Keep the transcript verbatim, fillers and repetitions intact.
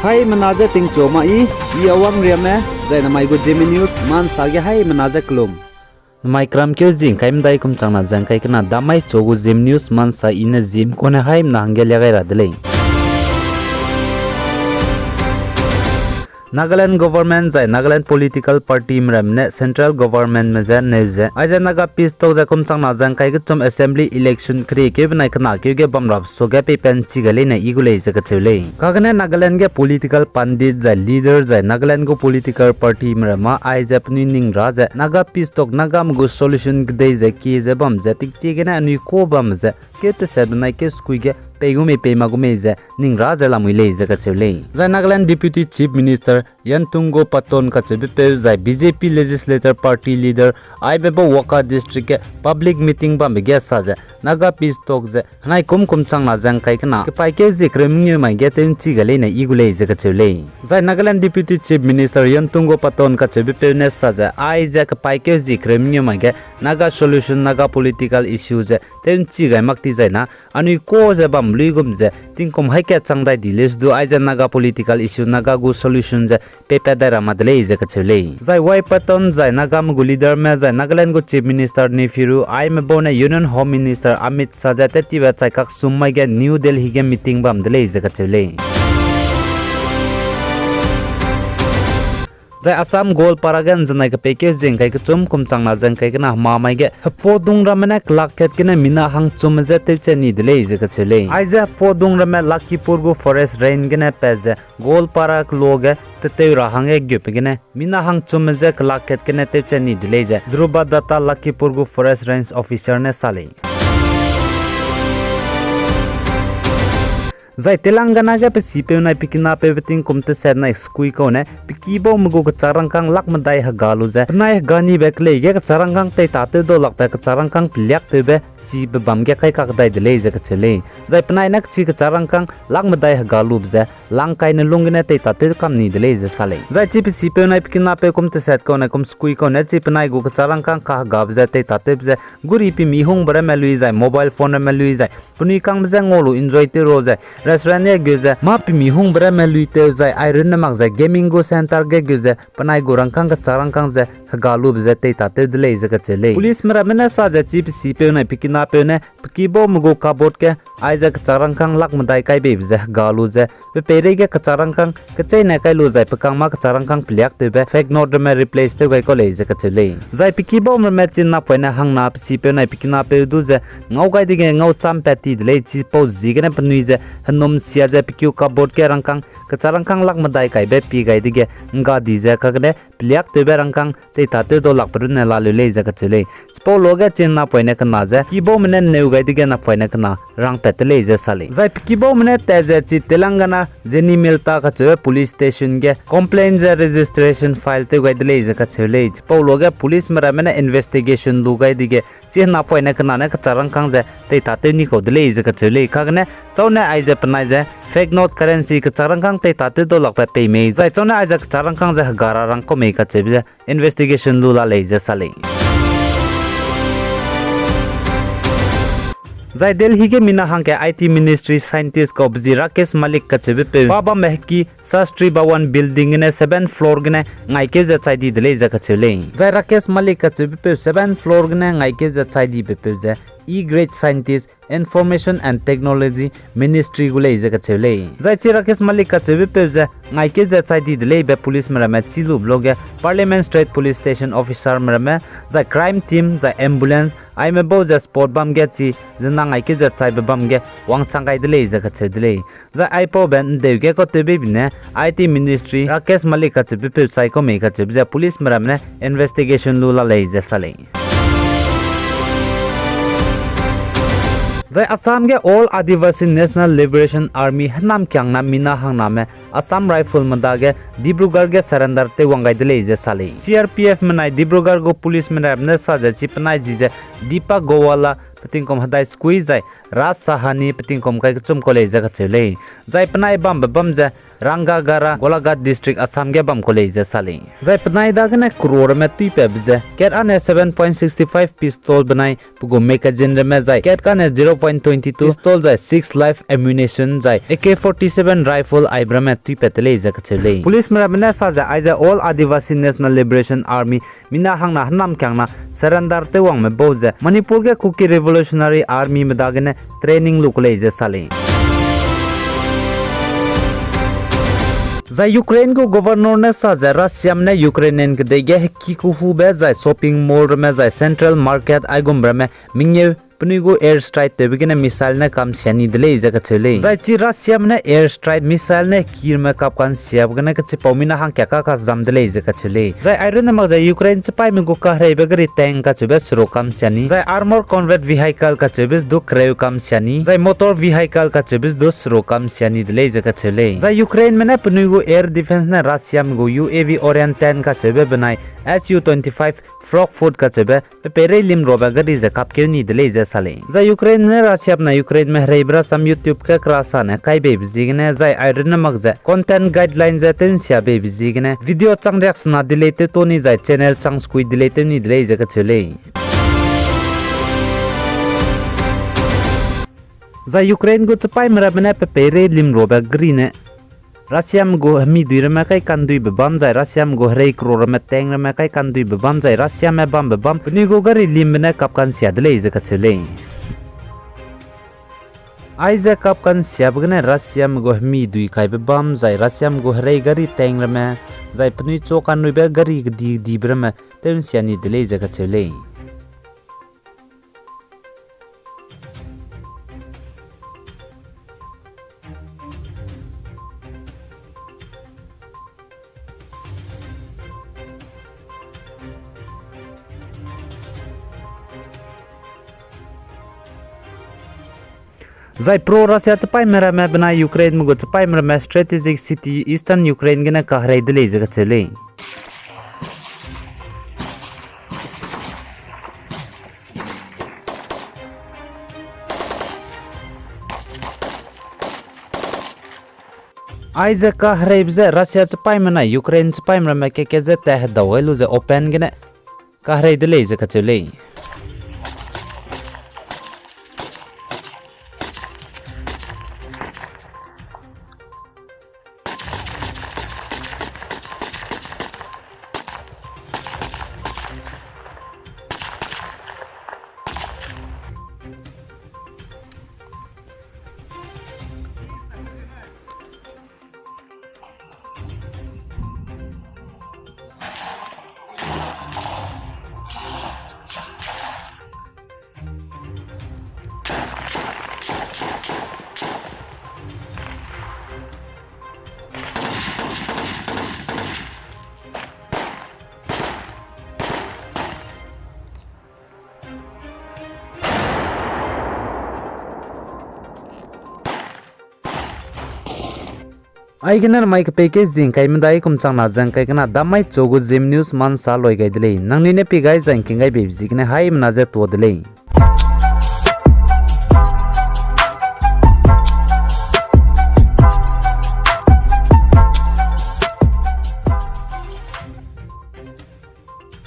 Haimena je tingchu ma i, i Awang Riame, zai namai gu Zeme News mansa ge haimena je kelum. Namai kramkeu zi ngkai medai kum changna ze ngkai kena damai chu gu Zeme News mansa i ne Zeme kune haimena hangge lia gai ra de lei. Nagaland government zai Nagaland political partyme ramme ne central governmentme je neu ze, aize Naga Peace Talk ze kum changna ze ngkai kechum assembly election keriekeu benai kenakeu ge bam rabe suage peipen chi gai leine i gu lei ze kacheu lei. Kagene Nagaland ge political pundit zai leader zai Nagaland gu political partyme ramme aize penui ning ra ze Naga Peace Talk Nagame gu solution kedei ze kie ze bam ze tingtie gene anui ka bam ze keu teset benai keu sekui ge pei gu mei pei ma gu mei ze ning ra ze lamui lei ze kacheu lei. Zai Nagaland Deputy Chief Minister Ntongo Patton kacheubepeu zai B J P legislator party leader aime bau Wokha district ge public meeting bambe ge sa ze Naga Peace Talk ze henai kum kum changna ze ngkai kena kepaîkeu zie kereu mengeu mai ge tew nchi gai leine i gu lei ze kacheu lei. Zai Nagaland Deputy Chief Minister Ntongo Patton kacheubepeu ne sa ze aize kepaîkeu zie kereu mengeu mai ge Naga solution, Naga political issue ze tew nchi gai mak ti zai na, anui ka ze bam luigum ze tingkum haî kat chang dai di leu sedu aize Naga political issue, Naga gu solution ze peipat dai ra ma de lei ze kacheu lei. Zai Y Patton zai Nagame gu leaderme zai Nagaland gu Chief Minister Neiphiu Rio aime bau ne Union Home Minister Amit Shah ze tettibe chaikak sum mai ge New Delhi ge meeting bam de lei ze kacheu lei. Zai Assam Goalpara ge nzenai kepeikeu zie ngkai kechum kum changna ze ngkai kena hema mai ge hepodung ramme ne kelak kat gene mina hangchumme je tewchat ni de lei ze kacheu lei. Aize hepodung ramme Lakhipur gu forest range gene pat ze Goalpara kelo ge teteu ra hangge geupe gene mina hangchumme je kelak kat gene tewchat ni de lei ze Dhruva Datta Lakhipur gu forest range officer ne sa lei. Zai Telangana ge pe sipeu nai pe kinapeube tingkum teset nai sekui kau ne pe kibaume gu kechak rangkâng lak medai hega lu ze penai hega nibe kelei ge kechak rangkâng teitatew dau lakbe kechak rangkâng peliaktewbe chibe bam ge kai kak dai de lei ze kacheu lei. Zai penai ne kechi kechak rangkâng lak medai hega lube ze langkaine lung gene teitatew kam ni de lei ze sa lei. Zai chi pe sipeu nai pe kinapeu kum teset kau ne kum sekui kau ne chi penai gu kechak rangkâng kahegabe ze teitatewbe ze guri pemi hungbe ramme lui zai mobile phone ramme lui zai penui kangbe je ngau lu enjoy tew ra ze restaurant ge geu ze mâ pemi hungbe ramme lui tew zai airunne mak ze gaming gu centre ge geu ze penai gu rangkâng kechak rangkâng ze hega lube ze teitatew de lei ze kacheu lei. Policeme ramme ne sa ze chi pe sipeu nai pe kinapeu ne pe kibaume gu cupboard ge aize kechak rangkâng lak medai kai beibe ze hega lu ze pe peireige kechak rangkâng kecheîne kai lu zai pe kang mâ kechak rangkâng peliaktewbe fake note ramme replace tew gai kau lei ze kacheu lei. Zai pe kibaume ramme chi napoine hangna pe sipeu nai pe kinapeu du ze ngau gai dege ngau cham pat ti de lei, chipau ziegene penui ze henum sia ze pe kiu cupboard ge rangkâng kechak rangkâng lak medai kaibe pie gai dege ngga di ze kagene peliaktewbe rangkâng teitatew dau lakbe runne laleu lei ze kacheu lei. Chipau luage chi napoine kena ze kibaume ne neu gai dege napoine kena rangpat de lei ze sa lei. Zai pe kibaume ne tat ze chi Telangana Jenimeta kacheube police station ge complaint ze registration file tew gai de lei ze kacheu lei. Chipau luage policeme ramme ne investigation lu gai dege chi napoine kena ne kechak rangkâng ze teitatew ni kau de lei ze kacheu lei. Kagene chaune aize penai ze fake note currency kechak rangkâng teitatew dau lakbe pei mei zai chaune aize kechak rangkâng ze hega ra rang kau mei kacheube ze investigation lu la lei ze sa lei. Zai Delhi ge mina hangge I T ministry scientist kau bezi Rakesh Malik kacheubepeu pa bambe heki Shastri Bhawan building gene seven floor gene ngaikeu ze chai di de lei ze kacheu lei. Zai Rakesh Malik kacheubepeu seven floor gene ngaikeu ze chai dibepeu ze E-Grade scientist Information and Technology Ministry gu lei ze kacheu lei. Zai chi Rakesh Malik kacheubepeu ze ngaikeu ze chai di de leibe policeme ramme chî lube luage Parliament Street Police Station officerme ramme zai crime team zai ambulance aime bau ze spot bam ge chi zena ngaikeu ze chaibe bam ge wangchang gai de lei ze kacheu de lei. Zai aipaube ndeu ge kau tewbeibe ne I T ministry Rakesh Malik kacheubepeu chai kau mei kacheube ze policeme ramme ne investigation lu la lei ze sa lei. Zai Assam ge All Adivasi National Liberation Army hênamkiangna mina hangname Assam Riflesme dage Dibrugarh ge surrender tewwang gai de lei ze sa lei. C R P F menai Dibrugarh gu policeme ramme ne sa ze chi penai ji ze Deepak Gowala pe tingkum hedai sekui zai Ras Shahani petingkum kai kechum kau lei ze kacheu lei. Zai penai bambe bam ze Rangagara, Golaghat District, Assam ge bam kau lei ze sa lei. Zai penai dagene crore ramme tuipatbe ze kat ane seven point six five pistol benai pe gu magazine ramme zai kat kane zero point twenty two pistol zai six live ammunition zai A K forty-seven rifle aibe ramme tuipat te lei ze kacheu lei. Policeme ramme ne sa ze aize All Adivasi National Liberation Army mina hangna hênamkiangna surrender tew wangme bau ze Manipur ge Kuki Revolutionary Armyme dagene training lu kau lei ze sa lei. Zai Ukraine gu governor ne sa ze Russiame ne Ukrainian kedei ge heki kuhube zai shopping mall ramme zai central market aigumbe ramme mengeu penui gu air strike tewbe gene missile ne kamsia ni de lei ze kacheu lei. Zai chi Russiame ne air strike missile ne heki ramme kap kansiabe gene kachipau mina hangkia ka kazam de lei ze kacheu lei. Zai airunne mak ze Ukraine chipaîme gu kahereibe gari tank kacheube seruk kamsia ni, zai armor combat vehicle kacheube ze du kereu kamsia ni, zai motor vehicle kacheube ze du seruk kamsia ni de lei ze kacheu lei. Zai Ukraineme ne penui gu air defence ne Russiame gu U A V Orion ten kacheube benai S U twenty-five Frogfoot kacheube pe peirei limruabe gari ze kapkeu ni de lei ze sa lei. Zai Ukraineme ne Russiame benai Ukraineme hereibe rasam YouTube ge kera sane kaibeibe ziegene zai airunne mak ze content guideline ze tew'nsia beibe ziegene video chang riaksena delete tew to ni zai channel chang sekui delete tew ni de lei ze kacheu lei. Zai Ukraine gu chipaîme ramme ne pe peirei limruabe gari ne Russiame gu hemidui ramme kaikanduibe bam zai Russiame gu herei kro ramme tank ramme kaikanduibe bam zai Russiame bambe bam penui gu gari limbe ne kap kansia de lei ze kacheu lei. Aize kap kansiabe gene Russiame gu hemidui kaibe bam zai Russiame gu herei gari tank ramme zai penui chu kanruibe gari kedi kedibe ramme tew'nsia ni de lei ze kacheu lei. Zai pro-Russia chipaîme ramme benai Ukraineme gu chipaîme ramme strategic city Eastern Ukraine gene kaherei de lei ze kacheu lei. Aize kahereibe ze Russia chipaîme nai Ukraine chipaîme ramme keke ze tat hedau gai lu ze open gene kaherei de lei ze kacheu lei. Aigene mai kepei ke zing kai medai kum changna zeng kai kena damai chu gu Zeme News mansa loi gai de lei. Nangnui ne pi gai zai ngking gai beibe ziegene haimena ze tua de lei.